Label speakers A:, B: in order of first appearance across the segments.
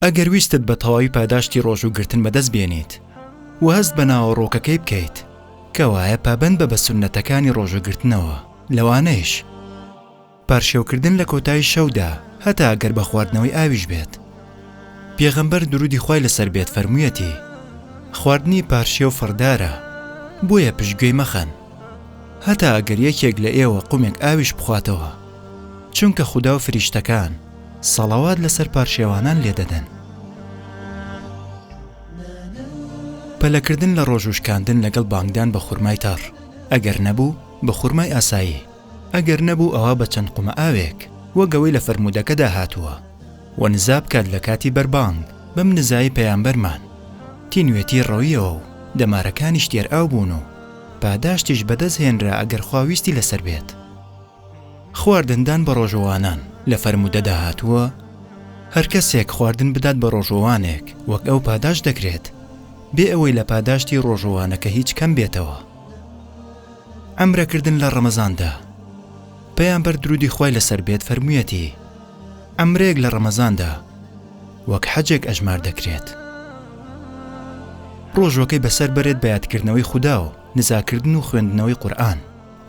A: ئەگەر ویستت بە تەواوی پاداشتی ڕۆژووگرتن بەدەست بێنیت و هەست بە ناوەڕۆکەکەی بکەیت، کەوایە پابەند بە بە سوننەتەکانی ڕۆژووگرتنەوە، لەوانەیش. پارشێوکردن لە کۆتایی شەودا هەتا ئەگەر بە خواردنەوەی ئاویش بێت. پێغەمبەر دروودی خوای لەسەر بێت فەرموویەتی، خواردنی پارشێو فڕدارە، بۆیە پشتگوێی مەخەن، هەتا ئەگەر یەکێک لە ئێوە قومێک ئاویش بخواتەوە، چونکە خودا و فریشتەکان سەڵەوات لەسەر پارشێوانان لێدەدەن. پەلەکردن لە ڕۆژووشکاندن لەگەڵ بانگدان بە خورمای تەڕ، ئەگەر نەبوو بە خورمای ئاسایی، ئەگەر نەبوو ئەوا بە چەند قومە ئاوێک، وەک ئەوەی لە فەرموودەکەدا هاتووە، وە نزا بکات لە کاتی بەربانگ، بەم نزایەی پەیامبەرمان تینوێتی ڕەویەوە و دەمارەکانیش تێرئاو بوون و پاداشتیش بەدەست هێنرا ئەگەر خوا ویستی لەسەر بێت. خواردندان بە ڕۆژووانان، لە فەرموودەدا هاتووە، هەرکەسێک خواردن بدات بە ڕۆژووانێک وەک ئەو پاداشت دەکرێت، بێ ئەوەی لە پاداشتی ڕۆژووانەکە هیچ کەم بێتەوە. عەمرە کردن لە ڕەمەزاندا، پەیامبەر دروودی خوای لەسەر بێت فەرموویەتی، عەمرەیەک لە ڕەمەزاندا وەک حەجێک ئەژمار دەکرێت. ڕۆژوەکەی بەسەر بەرێت بە یادکردنەوەی خودا و نزاکردن و خوێندنەوەی قورئان،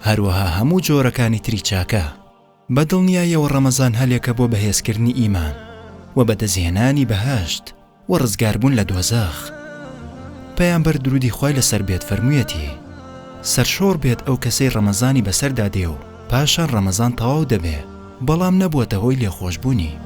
A: هەروەها هەموو جۆرەکانی تری چاکە. بە دڵنیاییەوە ڕەمەزان هەلێکە بۆ بەهێزکردنی ئیمان و بەدەستهێنانی بەهەشت و ڕزگاربوون لە دۆزەخ. پەیامبەر درودی خوای لەسەر بێت فەرموویەتی، سەرشۆڕ بێت ئەو کەسەی ڕەمەزانی بەسەردا دێ و پاشان ڕەمەزان تەواو دەبێ بەڵام نەبووەتە هۆی لێخۆشبوونی.